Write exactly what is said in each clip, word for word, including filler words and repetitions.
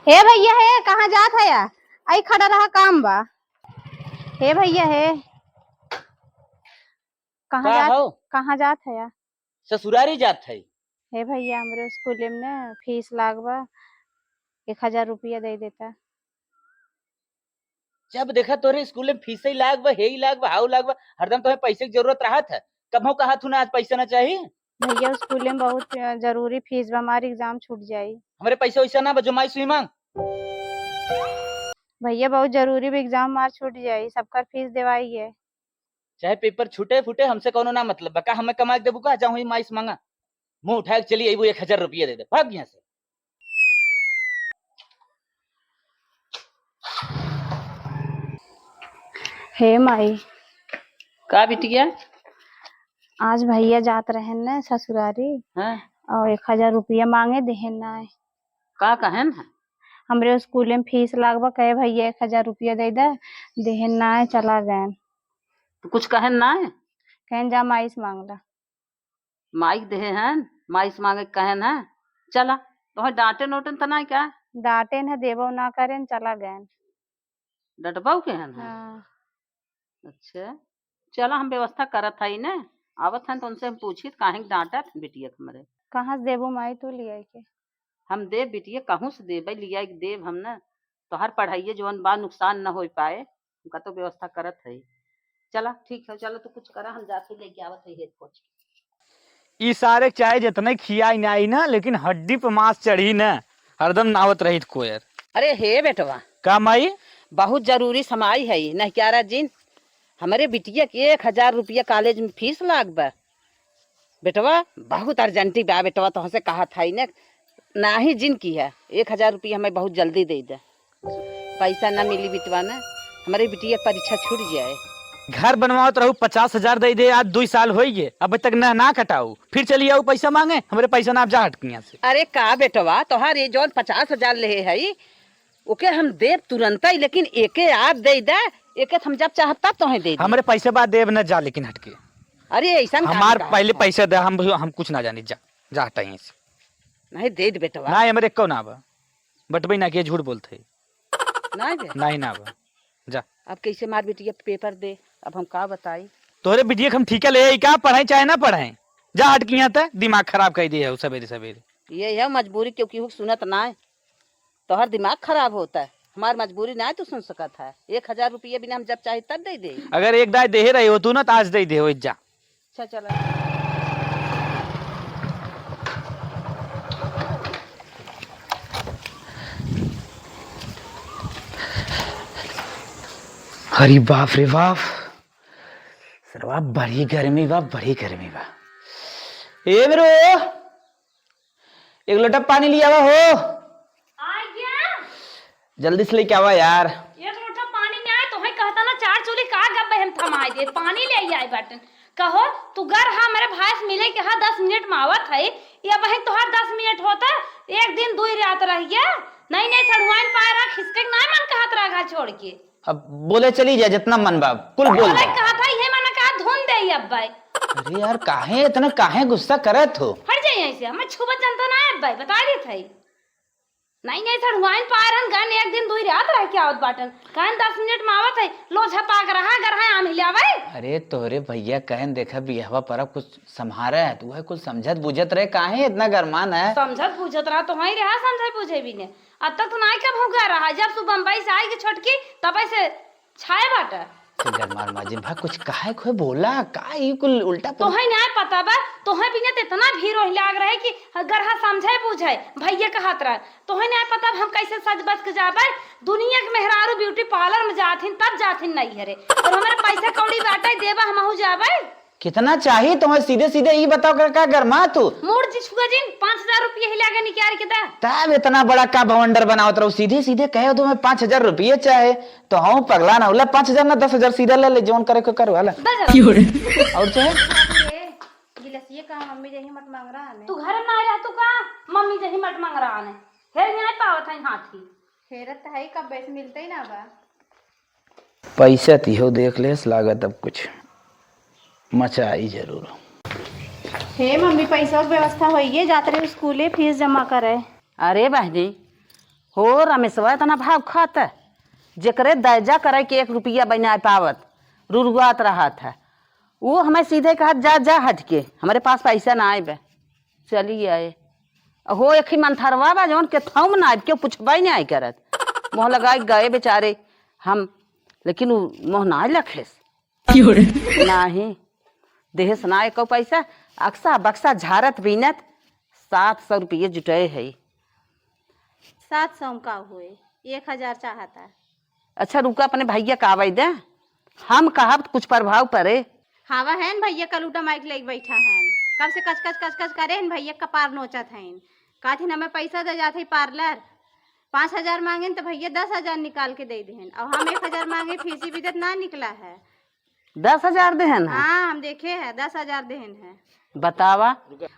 हे भइया, हे, कहाँ जात हया? आई खड़ा रहा, काम बा। हे भइया, हे, कहाँ का जात, हो? कहाँ जात हया? ससुरारी जात है। हे भइया, हमरे स्कूले में ना फीस लाग बा, एक हजार रुपया दे देता। जब देखा तोरे स्कूल में फीस ही लाग बा, हे ही लाग बा, हाउ लाग बा, हरदम तोहे पैसे की जरूरत रहत है। कबहू कहा थू ना आज पैसा ना चाही। भइया, स्कूल में बहुत, अ, जरूरी फीस बा, हमार एग्जाम छूट जाई। हमरे पैसा वैसा ना बा, जो माई सुई मांग। भइया, बहुत जरूरी बा, एग्जाम हमार छूट जाई, सबकर फीस देवाई है। चाहे पेपर छूटे फूटे, हमसे कौनो ना मतलब बा। का हमें कमा के देबू का? जा हुई माई से मांगा, मुंह उठा के चली अइबू, एक हजार रुपया दे दे, भाग यहाँ से। हे माई। का बिटिया? आज भइया जात रहेन न ससुरारी, हाँ। और एक हजार रुपया मांगे, देहेन नाय। का कहेन है? हमरे स्कूले में फीस लाग बा, कहे भइया एक हजार रुपया दे दे, देहेन नाय, चला गएन। तो कुछ कहेन नाय? कहेन जा माई से मांग ला। माई के देहे हन, माई से मांगे के कहेन है। चला, तोहे डांटेन ओटेन त नाय का? डांटेन है, देबो ना करेन, चला गएन। डटबऊ के हन है? हाँ। अच्छा, चला हम व्यवस्था करत हई न, आवत हन त उनसे हम पूछी त काहे के डांटत हन बिटिया के हमरे। कहाँ से देबो माई तू लियाई के? हम देब बिटिया, कहूँ से देबे, लियाई के देब हम न। तोहार पढ़ाइये जवन बा नुकसान न होई पाए, हम कतो व्यवस्था करत हई। चला ठीक है, चला तू कुछ करा, हम जात हई लेके आवत हई हेज पोछ के। ई सारे के चाहे जितने खियाई नाई ना, लेकिन हड्डी पे मांस चढ़ी ना, हरदम नावत रहित कोयर। अरे हे बेटवा। का माई? बहुत जरूरी समाई है, नहीं क्या राजिन? हमरे बिटिया के एक हजार रुपया कॉलेज में फीस लाग बा। बेटवा, बहुत अर्जेंटी बा बेटवा, तोहसे कहत हई ने, नाही जिन किहा, एक हजार रुपया हमें बहुत जल्दी दे दे। पैसा ना मिली बिटवा ना, हमरे बिटिया के परीक्षा छूट जाए। घर बनवावत रहू, पचास हजार दे दे, आज दुई साल होई गे, अब तक नह ना कटाऊ, फिर चली आऊ पैसा मांगे, हमरे पैसा ना, आप जा हट के यहाँ से। अरे का बेटवा, तोहार ये जौन पचास हजार लेहे हई, ओके हम देब तुरंतई, लेकिन एके आज दे दे, एके हम जब चाहब तब तोहे दे दे। हमरे पैसे बाद देब न, जा लेकिन हट के। अरे ऐसन का हमार कहा पहले है? पैसे दे, हम, हम कुछ ना जानी, जा, जा हटा यहीं से। नहीं दे दे बेटवा। ना, हमरे एको ना बा, बटबई ना के झूठ बोलत है। नहीं दे? नहीं ना बा, जा। अब कैसे मार बिटिया पेपर दे, अब हम का बताई? तोहरे बिटिया के हम ठीका ले आई का, पढ़ाई चाहे ना पढ़ाई, जा हट के यहाँ त, दिमाग खराब कर दिए हो सवेरे सवेरे। ये है मजबूरी, क्योंकि हुक सुनत ना है। तोहर दिमाग खराब होता है, हमार मजबूरी ना तू सुन सकत है। एक हजार रुपया बिना हम जब चाहे तब दे दे। अगर एक दाई देहे रही हो तू ना, तो आज दे दे हो, जा। अच्छा चला। अरे बाप रे बाप, सरवा बड़ी गर्मी बा, बड़ी गर्मी बा। ए मेरो, एक लोटा पानी लियावा हो। आ गया। जल्दी से लेके आवा यार। एक लोटा पानी में आए, तोहे कहता ना, चार चूल्ही का गब्बे हम थमाए दे, पानी ले आई बाटन। कहो, तू गर हा, मेरे भाई से मिले के हा, दस मिनट में आवत है, ये बहन तोहार दस मिनट होता, एक दिन दुई रात रह गया, नहीं, नहीं, चढ़ुआइन पाए रहा, खिसके के नाय मन कहत रहा घर छोड़ के। अब बोले चली जा, जितना मन बा, कुल बोल बोले दे। कहत है, ये मन कहा धुन दे अब भाई। अरे यार, काहे इतना, काहे गुस्सा करत हो? हट जाइए ऐसे, हमें छुबत जनता ना है भाई, बता देत है। नहीं, नहीं, सर, हुआइन पाए रहन, गन एक दिन दुई रात रह के आवत बाटन। कहन दस मिनट में आवत है, लो झपाक रहा, अगर है आम हिलावे। अरे तोहरे भैया कहन, देखा बियहवा परब कुछ सम्हारे है, तू है कुछ समझत बुझत रहे, काहे इतना गरमान है? समझत बुझत रहा, तो वहीं रहा, समझे बुझे भी ने। अब तक तो नाई कब हुआ रहा, जब तू बम्बई से आई के छोटकी, तब ऐसे छाए बाटे। तो गरमार माजिन भा कुछ काहे खोए बोला, का ई कुल उल्टा पुल्टा? तोहे नाय पता बा, तोहे बिना त इतना भीड़ ओहि लाग रहे कि गरहा समझे बुझे, भैया कहत रहे। तोहे नाय पता हम कैसे सज बज के जाबे, दुनिया के मेहरारू ब्यूटी पार्लर में जाथिन, तब जाथिन नहीं हरे। और हमारे पैसा कौड़ी बाटे, देबा हमहू जाबे। कितना चाही तुम्हें? सीधे सीधे ई बताओ, का, का गरमा तू? मूड जी छुआ जिन, पाँच हजार रुपया ही लागे निकाल के दा। तब इतना बड़ा का भवंडर बनावत रहो, सीधे सीधे कहे तुम्हें पाँच हजार रुपये चाहे, तो हम पगला ना होला, पाँच हजार ना दस हजार सीधा ले ले, जौन करे को करो, हला। बस। की हो रे? और चाहे? ए, गिलसिए कहा मम्मी जही मट मंगरा आने। तू घर में ना रह, तू का मम्मी जही मट मंगरा आने? हेर नहीं पावत है हाथी। हेरत है, कब बैस मिलते ही ना बा। पैसा तिहो देख लेस, लागत अब कुछ मचाई जरूर। हे मम्मी, पैसा के व्यवस्था होइए, जात रहे स्कूले फीस जमा करे। अरे बहनी, हो रमेशवा, इतना भाव खात है, जेकरे दैजा करे के एक रुपया बना पावत, रुरुआत रहत है, वो हमें सीधे कहत, "जा, जा हट के, हमारे पास पैसा ना आए बे।" चली आए। हो एक ही मंथरवा बा, जौन के थौम ना आए, केहू पूछबे ना आए करत। मोह लगाए गए बेचारे हम, लेकिन उ मोह ना लखेस। क्यों रे? नाही, देहस ना एको पैसा, अक्सा बक्सा झारत बीनत सात सौ रुपये जुटे है। सात सौ में का होए, एक हजार चाहता। अच्छा रुका, अपने भैया का आवे दे, हम कहब त कुछ प्रभाव पड़े। हावा है न भैया, कलूटा माइक लेके बैठा है, कब से कच कच कच कच करे हैं भैया, कपार नोचत हैं। कहत हैं, "हमें पैसा दे जात है पार्लर।" पाँच हजार मांगे न तो भैया दस हजार निकाल के दे देहन, और हम एक हजार मांगे, फीसी भी देत ना निकला है। दस हजार देहन है? हाँ, हम देखे है, दस हजार देहन है। बतावा।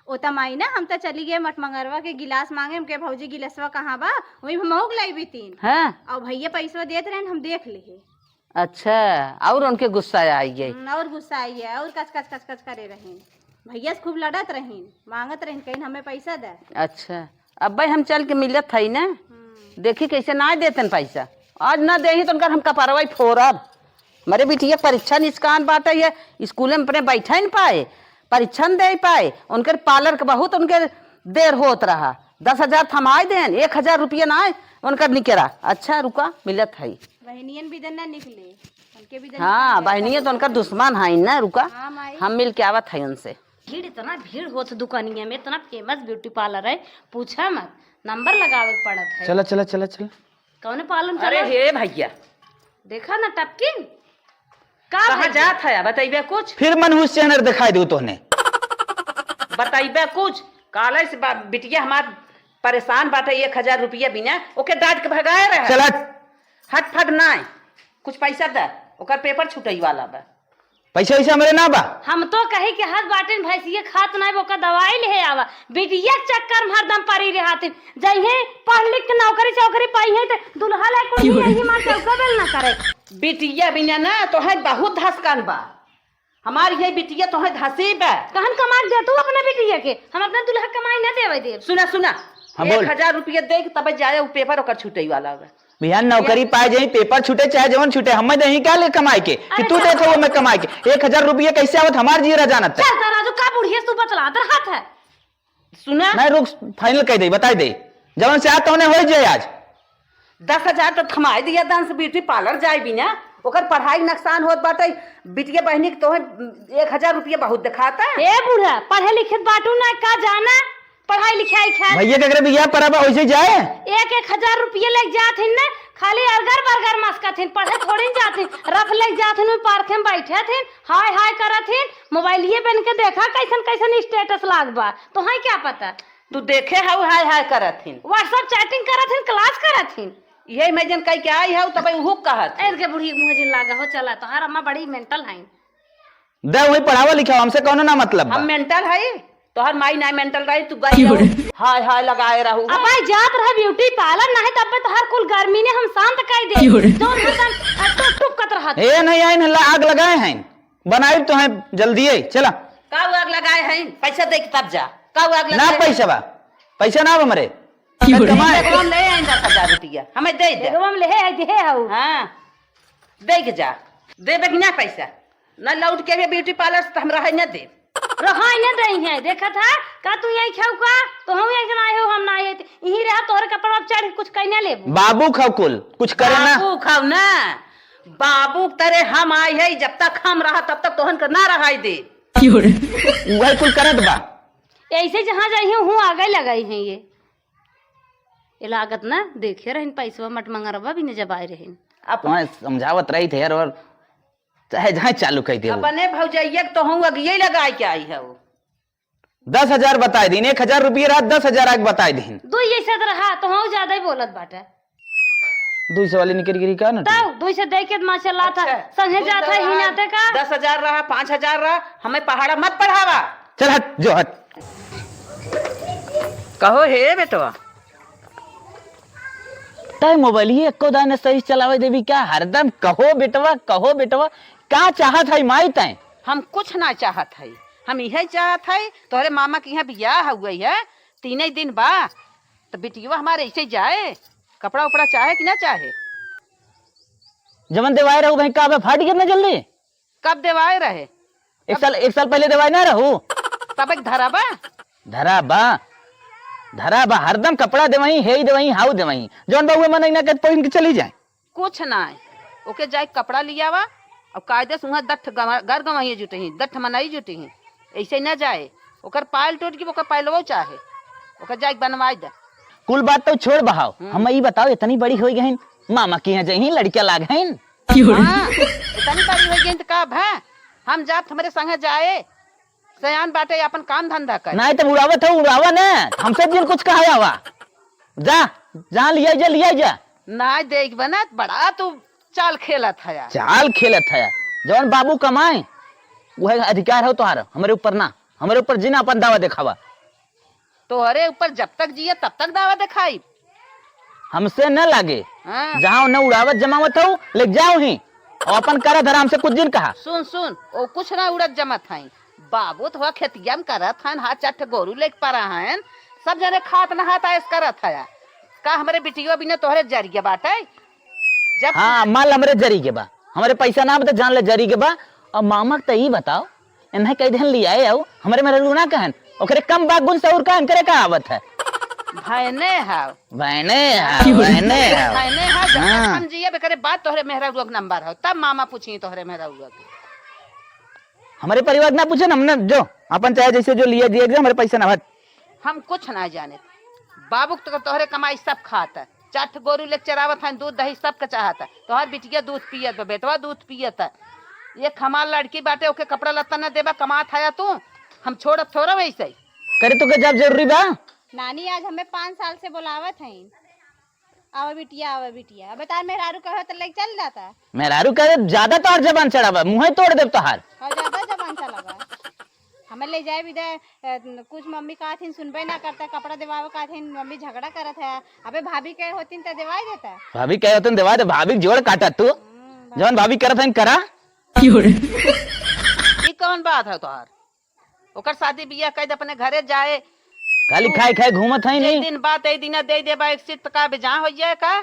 ओ त माई ना, हम त चली गए मटमंगरवा के गिलास मांगे, हमके, "भौजी, गिलासवा कहाँ बा?" वही हम मौक लाई भी तीन। हाँ। और भैया पैसवा देत रहन, हम देख लेहे। अच्छा, और उनके गुस्सा आई गई? हम्म, और गुस्सा आई है, और कच कच कच कच करे रहीन। भैया से खूब लड़त रहीन, मांगत रहीन, कहीं हमें पैसा दे। अच्छा, अब भाई हम चल के मिलत हई ना, हम्म। देखी कैसे ना देतन पैसा। आज ना देही तो उनकर हम कपरवा ही फोड़ब। मरे बिटिया परीक्षा निष्कान बाटे, ये स्कूल में अपने बैठे न पाए, परीक्षा न दे पाए, उनकर पार्लर के बहुत उनके देर होत रहा। दस हजार थमाए देन, एक हजार रुपया ना आए उनकर निकरा। अच्छा रुका, मिलत हई। बहनियन भी दिन ना निकले, उनके भी दिन हाँ, निकले। बहनियन तो उनकर दुश्मन है ना, रुका, हाँ, माई। हम मिल के आवत है उनसे। भीड़, इतना भीड़ होत दुकानिया में, इतना फेमस ब्यूटी पार्लर है, पूछा मत, नंबर लगावे के पड़त है। चला, चला, चला, चला। कौने पार्लर में अरे चला? हे भैया। देखा ना टपकिन, का कहाँ भैया? जात है, बतैबे कुछ? फिर मनहूस चैनल दिखाई दू तोहने। बतैबे कुछ? काले से बा-, बिटिया हमार परेशान बाटे, एक हजार रुपया बिना, ओके डांट के भगाए रहे। चल हट। हट फट नाय, कुछ पैसा दे, ओकर पेपर छूटई वाला बा। पैसा वैसा हमरे ना बा। हम तो कही कि हद बाटिन भैंसिया खात नाय, ओकर दवाई ले आवा। बिटिया के चक्कर में हरदम पड़ी रहतिन। जइहे पढ़ लिख के नौकरी चौकरी पाई है तो दुल्हा ले कुल यही मार चौका बेल ना करे। बिटिया बिना ना तो है बहुत धसकन बा। हमार ये बिटिया तो है धसी बा। कहन कमा के दे तू अपने बिटिया के, हम अपना दुल्हा कमाई ना देवे देब। सुना, सुना। हाँ, बोल। एक हजार रुपया दे के तब जाए उ पेपर ओकर छूटई वाला बा। बिहान नौकरी पाए जाई, पेपर छूटे चाहे जवन छूटे, हमें देही का ले कमाए के कि अरे तू चल। देत हो हमें कमाए के? एक हजार रुपया कैसे आवत हमार जियरा जानत है। चल त राजू, का बुढ़िया से तू बतलात रहत है? सुना। नहीं रुक, फाइनल कह दे, बताई दे, जवन से आ तौने हो जाए आज। दस हजार तो थमाई दिया दान से ब्यूटी पार्लर जाए बिना, ओकर पढ़ाई नुकसान होत बाटे, बिटिया बहनी के तोहे एक हजार रुपया बहुत दिखाता। ए बूढ़ा, पढ़े लिखे बाटू ना का जाना, पढ़ाई लिखाई खैर। भैया के अगर बियाह परा बा, वैसे जाए। एक एक हजार रुपया लेके जात हिन ना, खाली अर्गर बर्गर मस्कत हिन, पढ़े थोड़ी न जात हिन। रफ लेके जात हिन, पार्क में बैठे थिन, हाय हाय करत हिन, मोबाइलिए बन के देखा कैसन कैसन स्टेटस लाग बा, तोहे क्या पता? तू देखे हऊ हाय हाय करत हिन। WhatsApp chatting करत हिन, class करत हिन। यही मैं जन कह के आई हऊ, तब उहू कहत हिन। इनके बुढ़ी मुँह जिन लागा हो, चला तोहार अम्मा बड़ी mental हैं। दे वही पढ़ावा लिखावा, हमसे कौनो ना मतलब बा। हम mental है, तोहर माई ना mental रही, तू गई क्यों रे? रहू, हाय हाय लगाए रहू। अब भाई जात रहे ब्यूटी पार्लर, नहीं तब तोहर कुल गर्मी ने हम शांत कर दे। क्यों रे? जौन हरदम, अ, टुक टुक करत रहत। ए नहीं आइन हल्ला आग लगाए हैं, बनाई तो हैं जल्दी है, चला। का आग लगाए हैं? पैसा दे के तब जा। का आग ना लगाए हैं? पैसा बा, पैसा ना बा हमरे। क्यों रे? कमाए। बेगवा में ले आइन दस हजार रुपया, हमें दे दे। बेगवा में ले आए, दे हऊ। हाँ, दे के जा। देबे कि ना पैसा? ना लौट के अबे ब्यूटी पार्लर से तो हम रहे न देब। रहे न दई है, देखत है का तू यही खेऊ का? तो हम यही ना हो, हम ना आए थे। यही रहा तोहरे कपड़ा चढ़ के कुछ कहीं ना लेबू। बाबू खाओ कुल, कुछ करे ना। बाबू खाओ ना, बाबू तरे हम आई है, जब तक हम रहा तब तक तोहन के ना रहाई दे। क्यों रे? वही कुल करत बा। ऐसे जहाँ जाई है, हूँ आगे लगाई है ये। ए लागत ना, देखे रहन पैसवा मटमंगरवा भी न जब आए रहन। अब तुम्हें समझावत रही थे यार, और चाहे जहाँ चालू कर दे। अपने भौजैया के तो हूँ अगिये लगाए के आई है वो। दस हजार बताए दिन, एक हजार रुपये रात, दस हजार आके बताए दिन। दो ये से तो रहा, तो हूँ ज्यादा ही बोलत बाटे। दुई सौ वाली निकल गिरी का ना? तब दुई सौ दे के मास्टर लात है, अच्छा, संगे दुई जात सौ है, ही रहा, नाते का? दस हजार रहा, पाँच हजार रहा, हमें पहाड़ा मत पढ़ावा। चल हट, जो हट। कहो हे बेटवा। तय मोबाइल ही एको दाने सही चलावे देवी क्या? हरदम कहो बेटवा, कहो बेटवा, का चाहत है माई तय? हम कुछ ना चाहत है, हम यही चाहत है तोहरे मामा के यहाँ बियाह हुआ है, तीन ही दिन बा, तो बिटिया हमारे ऐसे जाए। कपड़ा उपड़ा चाहे कि ना चाहे? जवन देवाए रहू भाई, का बा, फाट गया ना जल्दी? कब देवाए रहे? एक साल, एक साल पहले देवाए ना रहू? तब एक धरा बा? धरा बा, धरा बा, हरदम कपड़ा देवही, हेई देवही, हाउ देवही। जवन बा उहे मन ना कहत पहिन के चली जाए। कुछ ना है, ओके जाए कपड़ा लियावा और कायदे से उहाँ दठ गंवा-, गर गंवाइए जुटे ही, दठ मनाई जुटे ही, ऐसे न जाए। ओकर पायल टूट गई, ओकर पायलवो चाहे, ओकर जाए बनवाई दे। कुल बात तो छोड़ बहाव, हम्म। हम ई बताओ, इतनी बड़ी हो गई, मामा के यहाँ जइही, लड़किया लाग हैं। हाँ, इतनी बड़ी हो गई तो का भा, हम जात हमरे संगे जाए, सयान बाटे, अपन काम धंधा करे। नहीं तो उड़ावत हो, उड़ावा ना, हमसे जिन कुछ कहा आवा। जा, जहाँ लिया जा, लिया जा। ना देख बना, बड़ा तू चाल खेलत हया। चाल खेलत हया। जवन बाबू कमाए, वह अधिकार हो तोहार, हमरे ऊपर ना। हमरे ऊपर जिन अपन दावा देखावा। तोहरे ऊपर जब तक जिए, तब तक दावा देखाई। हमसे न लागे। हाँ। जहाँ उन्हें उड़ावत जमावत हो, ले जाओ ही। और अपन करा धरा, हमसे कुछ जिन कहा। सुन, सुन, ओ कुछ ना उड़त जमत हई। बाबू तो खेतिया में करत हन, हाँ, चार ठे गोरू लेके परा हन, सब जने खात नहात आयस करत हया। का हमरे बिटिया बिना तोहरे जरिए बाटे? जब हाँ, माल हमरे जरी के बा, हमरे पैसा ना बता, जान ले जरी के बा। और मामा के तो ई बताओ, इन्हें कई दिन लियाए आओ, हमरे मेहरारू ना कहन, ओकरे कम बा गुण सौर का, इनकरे का आवत है? भैने हाव। भैने हाव, भैने हाव। भैने हाव, जब तक हाँ। हम जिए, बेकरे बात तोहरे मेहरारू के नंबर हो, तब मामा पूछी तोहरे मेहरारू के। हमरे परिवार ना पूछे ना, हमने जो अपन चाहे जैसे जो लिए दिए, हमरे पैसा ना भट। हम कुछ ना जाने। बाबू के तो तोहरे कमाई सब खात है। चार ठे गोरू लेके चरावत हन, दूध दही सबके चाहत है। तोहर बिटिया दूध पियत बा, बेटवा दूध पियत है। एक हमार लड़की बाटे, ओके कपड़ा लत्ता न देबा, कमात हया तू, हम छोड़ब थोड़ा वैसे ही। करे तो के जब जरूरी बा। नानी आज हमें पाँच साल से बोलावत हईन। आवा बिटिया, आवा बिटिया। अब तार मेहरारू कहे तो लेके चल जाता। मेहरारू कहे ज्यादा तोहार जबान चढ़ावा, मुँहे तोड़ देब तोहार। हाँ, ज्यादा जबान चलावा। हमें ले जाए भी दे, अ, कुछ मम्मी कहत हिन, सुनबे ना करता, कपड़ा देवावे कहत हिन, मम्मी झगड़ा करत है। अबे भाभी कहे होतिन त देवाई देता। भाभी कहे होतिन देवाई दे, भाभी के जोड़ काटा तू। हम्म, जवन भाभी करत हन करा। ई कौन बात है तोहार? ओकर शादी बियाह कइ दे, अपने घरे जाए। खाली तू खाए खाए घूमत है जे नहीं। दिन बात ए दिना दे देबा एक सीट त का बेजान हो जाए का?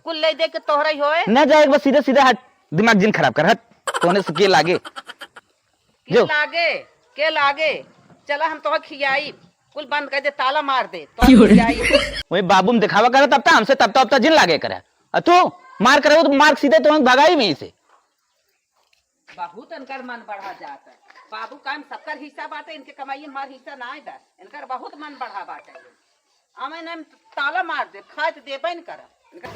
कुल ले दे के तोहरा ही होए। ना जाए, बस सीधे सीधे हट, दिमाग जिन खराब कर, हट। तोने से के लागे? के जो। लागे, के लागे? चला हम तोहर खियाई, कुल बंद कर दे, ताला मार दे, तोहर क्यों रे? खियाई। वही बाबू में दिखावा करे तब तक हमसे तब तक जिन लागे करे। और तू मार करे हो तो मार सीधे तो भगाई में से। बहुत इनकर मन बढ़ा जात है। बाबू का में सबकर हिस्सा बाटे, इनके कमाई में हमार हिस्सा ना आए बा। इनकर बहुत मन बढ़ा बाटे। आवे ना ताला मार दे, खाए तो देबे न करब। इनकर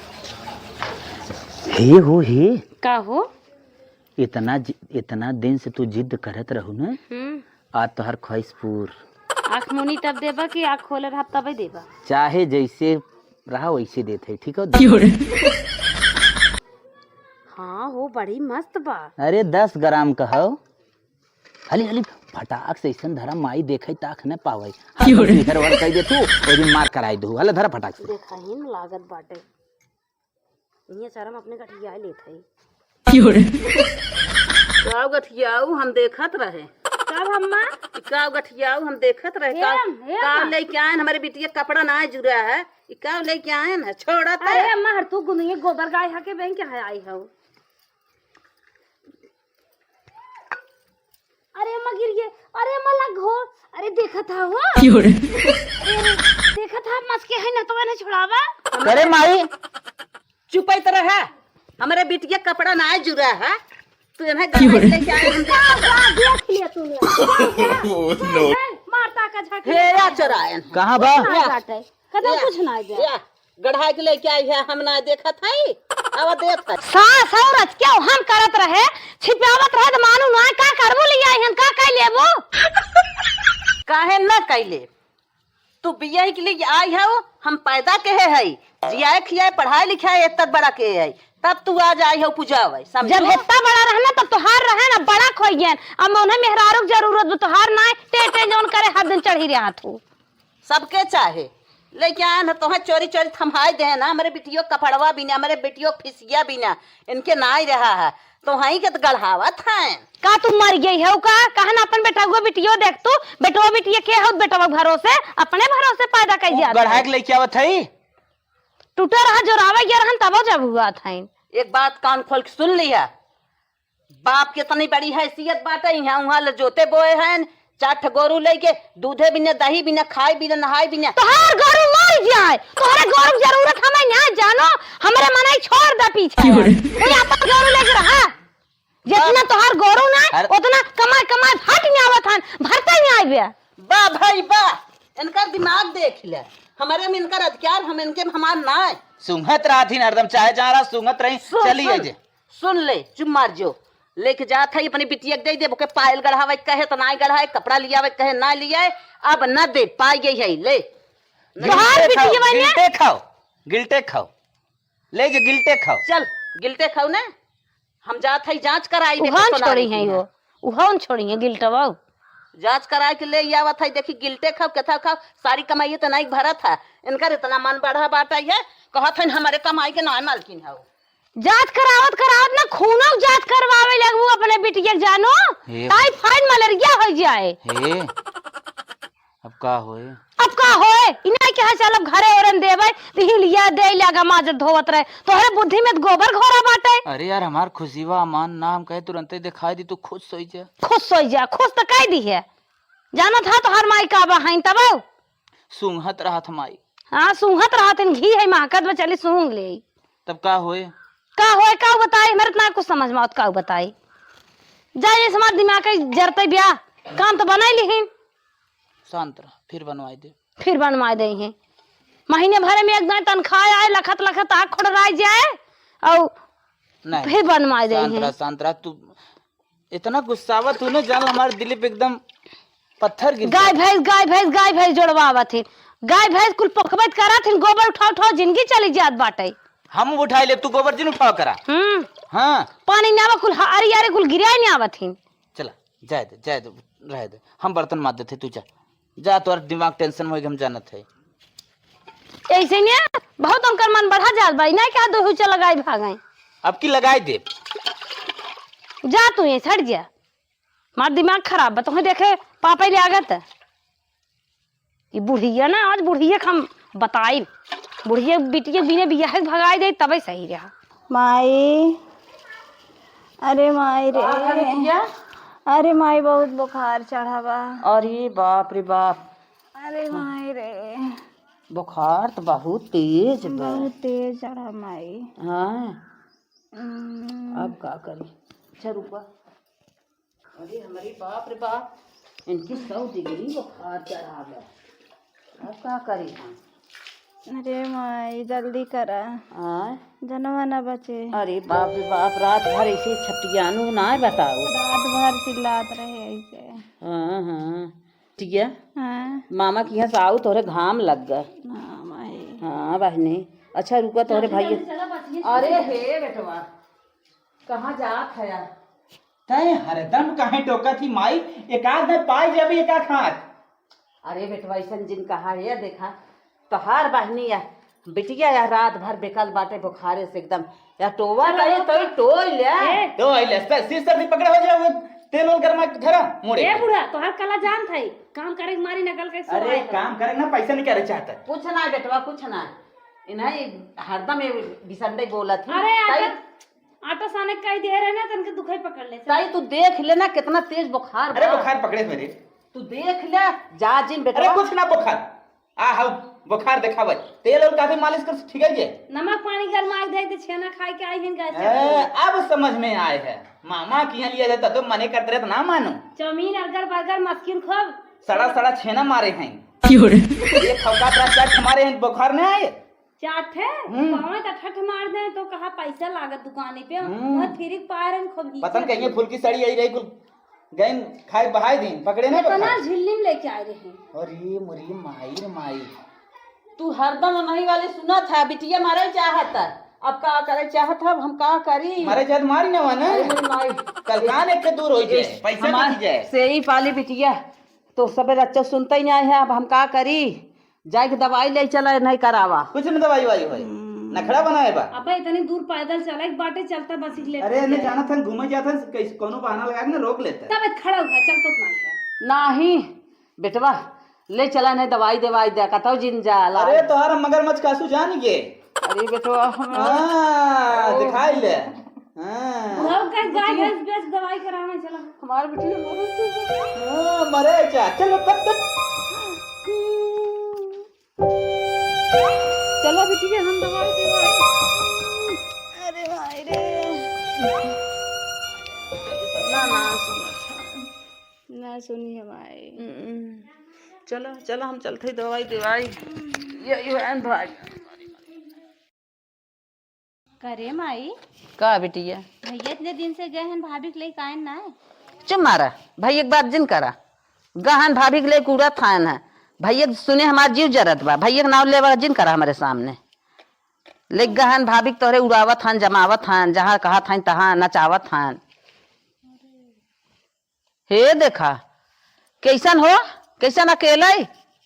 हे हो हे। का हो? इतना जि-, इतना दिन से तू जिद करत रहू न, हम्म। आज तोहर ख्वाहिश पूर। आँख मुनी तब देबा कि आँख खोले रहब तबे देबा? चाहे जैसे रहा वैसे देत है, ठीक हो? क्यों रे? हाँ हो, बड़ी मस्त बा। अरे दस ग्राम का हो। हली, हली, फटाक से ऐसन धरा, माई देखे ताक न पावे। क्यों रे? इधर उधर कह दे तू, ओइ दिन मार कराई दू। हले धरा फटाक से। देखा ही न लागत बाटे। इहे सारा हम अपने गठिया लेत हई। क्यों रे? काव गठियाऊ हम देखत रहे। काव अम्मा? ई काव गठियाऊ हम देखत रहे। हे काव, अम-, हे काव अम्मा। लेके आएन, हमरे बिटिया कपड़ा ना जुरा है। ई काव लेके आएन है, छोड़ा त। अरे अम्मा, हर तू गुनिये गोबर गाय हके बैंक के है आई हऊ। अरे अम्मा गिर गए, अरे अम्मा लग हो, अरे देखत हा हो। क्यों रे? अरे, अरे, देखत हा मस्के है ना तो मैंने छुड़ावा। करे माई। चुपैत रहे, हमरे बिटिया कपड़ा ना जुरा है, तू इन्हें क्यों गरमाई रे? लेके आए हम। वाह, वाह, देख लिया तूने। Oh, no। मारता का झक हे या चोरायन। कहाँ बा? ना या। बाटे। कदम या। कुछ ना दे। या। गढ़ा के लेके आई है, हम ना देखत हई, अब देत है। सास औरत क्यों हम करत रहे, छिपावत रहे त मानू ना, का करबो ले आई हन, का कह लेबो? काहे न कैले? तू बियाह के लिए आई हऊ, हम पैदा केहे हई, जियाए खियाए, पढ़ाए लिखाए, एत्ता बड़ा केहे हई, तब तू आज आई हऊ पूजावे, समझो? जब एत्ता बड़ा रहना तब तोहार रहे ना, बड़ा खोई गयन। अब मैं उन्हें मेहरारू के जरूरत बा, तोहार ना, टे टे जौन करे हर दिन चढ़ी रहा तू। सबके चाहे, लेके आए ना, तोहे चोरी चोरी थम्हाई दे ना, हमरे बिटियो कपड़वा बिना, हमरे बिटियो फिसिया बिना, इनके नाई रहा है, तोहई के तो गढ़ावत हैं। का तू मर गई है का? कहा ना अपन बेटवा बिटियो देख तू, बेटवा बिटिया के हो, बेटवा भरोसे, अपने भरोसे पैदा कर दिया। गढ़ा के लेके आवत है। टूटा रहा, जोरावे गया रहन, तबो जब हुआ था। एक बात कान खोल के सुन लिया, बाप के इतनी बड़ी हैसियत बाटे, यहाँ वहाँ ले जोते बोए हैं, चार ठे गोरू लेके, दूधे बिना, दही बिना, खाए बिना, नहाए बिना। तोहार गोरू मर जाए, तोहरे गोरू के जरूरत हमें ना जानो, हमरे मनई छोड़ दे पीछे। क्यों रे? कोई अपन गोरू लेके रहा, जितना तोहार गोरू ना, अरे उतना कमाए कमाए फट नहीं आवत हन, भरते नहीं आइबे। बा भाई बा, इनकर दिमाग देख ले, हमारे में इनकर अधिकार, हम इनके हमार ना है। सूंघत रहत ही हरदम, चाहे जहाँ रहा सूंघत रही, सुन, चली सुन, आइजे। सुन ले, चुप मार जो। लेके जात है अपनी बिटिया के दे दे, ओके पायल गढ़ावे के कहे तो नाई गढ़ाए, कपड़ा लियावे के कहे ना लियाए, अब न दे पाई गई है, ले। तोहार गिल्टे खाओ, बिटिया बने? गिल्टे खाओ, गिल्टे खाओ, ले जे गिल्टे खाओ। चल, गिल्टे खाओ ने, हम जात है जांच कराई दे उहन सोनारी छोड़ी है की। वो, उहन छोड़ी है गिल्टवा। जांच कराए के ले आवत है, देखी गिल्टे खाओ, केथा खाओ, सारी कमाई तो नहीं भरत है, इनकर इतना मन बढ़ा बाटा है, कहत है हमारे कमाई के ना मालकिन है। जांच करावत करावत ना खूनो के जांच करवावे लगबू अपने बिटिया के जानो, हे। टाइफाइड मलेरिया हो जाए। हे, अब का होए? अब का होए? इन्हें क्या है, चल अब घरे ओरन देवे, तो ही लिया दे लगा माजत धोवत रहे, तोहरे बुद्धि में तो गोबर घोरा बाटे। अरे यार, हमार खुशीवा अमान ना हम कहे तुरंते दिखाई दी, तू खुश होई जा। खुश होई जा, खुश तो कह दी है, जानत हा तोहार माई का बा हईन तब। सूंघत रहत माई। हाँ, सूंघत रहत हन, घी है, महकत बा, चली सूंघ ले। तब का होए? का होए, का बताई? मेरे इतना कुछ समझ में आवत, का बताई? जा, ये हमार दिमाग के जरते ब्याह, काम तो बनाई लिहिन। शांत रह, फिर बनवाई दे। फिर बनवाई दे हैं। महीने भरे में एक दाई तनख्वाह आए, लखत लखत आँख खोड़राई जाए, और नहीं, फिर बनवाई दे शांत हैं। रह, शांत रह, तू इतना गुस्सावत हूँ ना, जान हमारे दिल पे एकदम पत्थर गिर गाय गया। भैंस, गाय भैंस, गाय भैंस जोड़वावत हिन। गाय भैंस कुल पोखबैत करत हिन, गोबर उठाओ, उठाओ, जिंदगी चली जात बाटे। हम उठाई ले, तू गोबर जिन उठाओ करा। हम्म। हाँ। पानी ना आवा, कुल ह-, अरे, अरे, कुल गिराए ना आवत हिन। चला, जाए दे, जाए दे, रहे दे। हम बर्तन माज देते, तू जा। जा, तोर दिमाग टेंशन में होई, हम जानत है। ऐसे ने बहुत उनकर मन बढ़ा जात बा, नहीं क्या दो हुचा लगाई भागई। अब की लगाई दे। जा तू ये, हट जा। हमार दिमाग खराब बा, तोहे देखे पापा ले आगत। ये बुढ़िया ना, आज बुढ़िया के हम बताई। बुढ़िया बिटिया बिने बियाह के भगाई दे, तबे सही रहा। माई, अरे माई रे। का भल बिटिया? अरे माई, बहुत बुखार चढ़ा बा। अरे बाप रे बाप। अरे माई रे। बुखार तो बहुत तेज बा। बहुत तेज चढ़ा माई। हाँ। हम्म। अब का करी? अच्छा रुका। अरे हमरे बाप रे बाप, इनकी सौ डिग्री बुखार चढ़ा बा। अब का करी हम? अरे माई, जल्दी करा। आय? जनवा ना बचे। अरे बाप रे बाप, रात भर ऐसे छपटियानू ना बताओ। रात भर चिल्लात रहे ऐसे। हाँ, हाँ। ठीक है। हाँ। मामा के यहाँ से आऊ, तोहरे घाम लग गए। हाँ, माई। हाँ, बहिनी। अच्छा, रुका, तोहरे जल्दी, भाई। जल्दी चला, बचिए अरे से। हे बेटवा, कहाँ जात है? तैं हरदम काहे टोकत ही माई? एक आध दिन पाई जाबे एक आध हाथ। अरे बेटवा, ऐसन जिन कहा है, देखा, तोहार बहिनी या बिटिया या रात भर बेकल बाटे बुखारे से एकदम। या टोवा चलो, तई, तई टोई ले। ए। टोई ले, स-, सिर सर्दी पकड़े हो जाए, वो तेल ओल गरमा के धरा, मोड़े ए के। बूढ़ा, तोहार कला जान था, काम करे के मारी नकल के अरे, सुनाए हो। काम करे ना, पैसा नहीं करे चाहता। कुछ ना बेटवा, कुछ ना। इन्हें हरदम ये बिसंडे बोलत ही। अरे, तई आटा आटा साने कही दे रहे ना, तनके दुखाई पकड़ ले। ताई, तू देख ले ना, कितना तेज बुखार अरे, बा। बुखार पकड़े मेरे। तू देख ले, जा जिन बेटवा। अरे, कुछ ना बुखार। आ, हाउ, बुखार देखावे। तेल और काफी मालिश कर, ठीक है जे? नमक पानी गरमाई दे, तो छेना खाई के आई हिन गैस ए, से। अब समझ में आए है। मामा के यहाँ लिया जाता तो मने करते रहे तो ना मानो। चाउमीन, अर्गर, बर्गर, मस्किन खूब। सड़ा, सड़ा छेना मारे हैं। क्यों रे? ये खौका तरह चाट मारे हैं, बुखार नहीं आए? चार ठे, हम्म। पावे त ठठ मार दे, तो कहा पैसा लागत दुकाने पे, हम्म। वहाँ फ्री के पाए रहन खूब पता न नीचे कहीं से। फुलकी साड़ी आई रही, कुल गइन खाए बहाए दिन, पकड़े ना इतना पकड़ा। झिल्ली में लेके आए रहे। अरे मोरी माई रे माई। तू हरदम नहीं वाले सुना था, बिटिया मारे चाहत है। अब का करे चाहत है, अब हम का करी? मारे चाहत मारी ना वाना। अरे मोरी माई। कल कान एक के दूर हो जाए, ए, पैसा हमार बच जाए। सेई पाली बिटिया, तो सबे रच्चा सुनते ही नहीं है, अब हम का करी? जाए के दवाई ले चला, नहीं करावा। कुछ न दवाई वाई होए। हम्म। नखड़ा बनाए बा। अबे इतनी दूर पैदल चले के बाटे, चलता बस ही लेट अरे, हो एने जाए। जाना था, घूमे जाता, कैसे, कोनो बहाना लगा के ना रोक लेता। तब खड़ा हुआ, चल तो नहीं है। नाही, बेटवा, ले चला, नहीं दवाई दवाई दे, कतौ जिन जाला। अरे, तोहरा मगरमच्छ कासू जान गे। अरे बेटवा, हम हाँ, दिखाई ले। हाँ। बुढ़ऊ का गाय भैंस बेच दवाई करावे चला। हमार बिटिया मरे तो है। हाँ, मरे चा। चलो, तब, तब। चलो बिटिया, हम दवाई देवाई। अरे भाई रे। ना, ना सुनो। ना सुनी हमारी। हम्म। चलो, चलो, हम चलते ही दवाई देवाई। ये, ये आन भाई। करे माई? का बिटिया? भैया इतने दिन से गए हैं, भाभी के लेके आए ना है? चुप मारा, भैया के बात जिन करा। गहन भाभी के लेके उड़त हन है। भैया के सुने हमार जीव जरत बा। भैया के नाव लेवा जिन करा हमरे सामने। ले गहन भाभी के तोहरे उड़ावत हन, जमावत हन, जहाँ कहत हन तहाँ नचावत हन। हे देखा, कैसन हो, कैसन अकेले,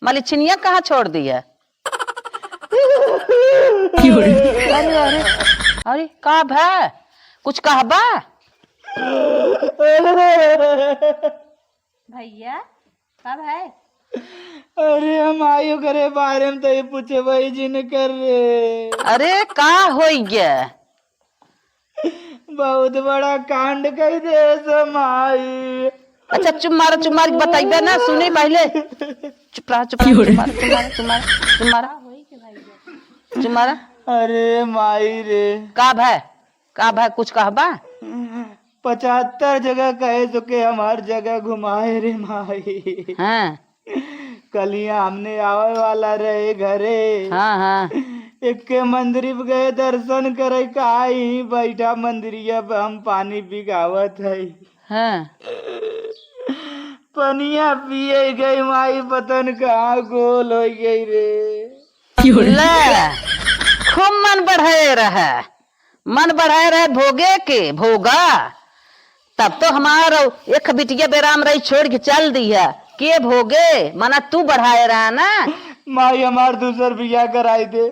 मलिछिनिया कहाँ छोड़ दिया? अरे, अरे, अरे, का भा? कुछ कहबा? भैया, का भा? अरे, हम आयो करे बारे में तो ये पूछे भाई जी ने कर रे। अरे, का होई गया? बहुत बड़ा कांड कई दे से माई। अच्छा, चुप मारा, चुप मार के बताइबे ना, सुनी पहले। चुप रहा, चुप रहा, चुप मारा, चुप मारा, चुप मारा, चुप मारा। चुप मारा। अरे माई रे। का भा? का भा? कुछ कहबा? पचहत्तर जगह कहे सो के हमार जगह घुमाए रे माई। हाँ। कलिया हमने आवे वाला रहे घरे। हाँ, हाँ। एक्के मंदिर पे गए दर्शन करे, का ही बैठा मंदिरिया पे हम पानी पिगावत है। हाँ। पनिया पिए गई माई, पतन कहाँ गोल हो गई रे। ले, खूब मन बढ़े रहे। मन बढ़ाए रहे भोगे के, भोगा। तब तो हमार एक बिटिया बेराम रही, छोड़ के चल दी है। के भोगे? मना तू बढ़ाए रहा ना। माई, हमार दूसर बियाह कराई दे।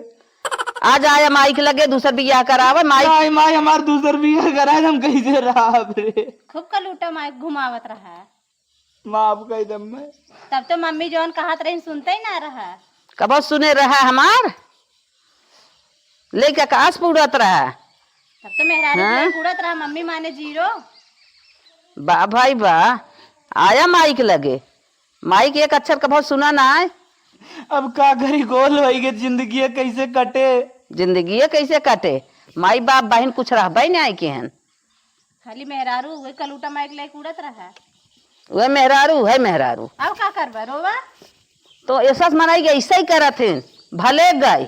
आज आया माई के लगे, दूसर बियाह करावे, माई। माई, माई, हमार दूसर बियाह कराए, हम कैसे रहब रे? खूब कलूटा माई घुमावत रहा। माफ कई दे अम्मा। तब तो मम्मी जौन कहत रही सुनते ही ना रहा। कबो सुने रहा हमार? लेके आकाश पूरत रहा। तब तो मेहरारू हाँ? लेके उड़त रहा, मम्मी माने जीरो। बा भाई बा, आया माई के लगे, माई के एक अक्षर कबो सुना ना आए। अब का करी, गोल होई गे, जिंदगी कैसे कटे? जिंदगी कैसे कटे? माई बाप बहिन कुछ रहबे नहीं आए के हन। खाली मेहरारू उहे कलूटा माइक लेके उड़त रहा। उहे मेहरारू, उहे मेहरारू। अब का करबा, रोवा? तो ऐसा से मनाई के ऐसा ही करत हैं, भले गए।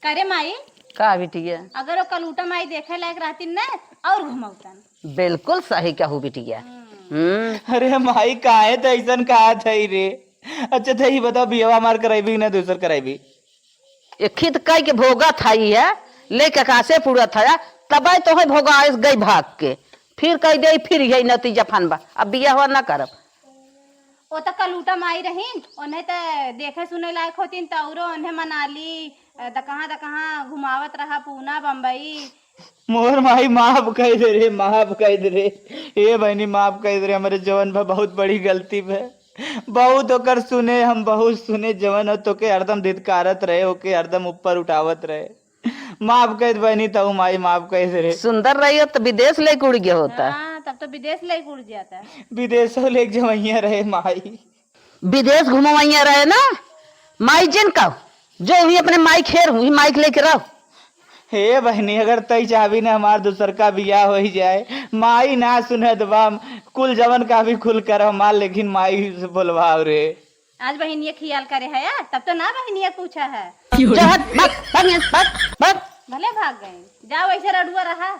करे माई? का बिटिया? अगर वो कलूटा माई देखे लायक रहती न, और घुमौतन। बिल्कुल सही कहू बिटिया। हम्म। हम्म। अरे माई, काहे तो ऐसन कहत है रे? अच्छा, तो ये बताओ, बियाह हमार कराइबी कि ना दूसर कराइबी? एक ही तो कह के भोगा था ही है, लेके कासे पूरा था, तबे तो है भोगा आइस गई भाग के, फिर कह दे फिर यही नतीजा फनबा, अब बियाह हुआ ना करब। ओ त कलूटा माई रहीन, उन्हें त देखे सुने लायक होतीन, त औरो उन्हें मनाली, अ, द कहाँ द कहाँ घुमावत रहा, पूना, बम्बई। मोर माई माफ कह दे रे, माफ कह दे रे। ए बहनी, माफ कह दे रे, हमरे जवन भा बहुत बड़ी गलती भे। बहुत ओकर सुने, हम बहुत सुने, जवन हो तोके हरदम धितकारत रहे, ओके हरदम ऊपर उठावत रहे। माफ कह दे बहनी, तहु माई माफ कह दे रे। सुंदर रही हो त विदेश लेके उड़ गया होता। हाँ, तब तो विदेश लेके उड़ जाता। विदेशो लेके जवैया रहे माई। विदेश घुमवैया रहे ना, माई जिन का, जो हुई अपने माई खेर हुई, माई के लेके रहो। हे बहनी, अगर तई चाहबी ना हमार दूसर का बियाह हो ही जाए, माई ना सुनत बा, कुल जवन का भी खुल कर हमार, लेकिन माई से बोलवाओ रे। आज बहनिया खियाल करे है यार, तब तो ना बहनिया पूछा है। जो हट, भाग, भाग यहाँ से, भाग, भाग। भले भाग गए, जाओ ऐसे रडुआ रहा।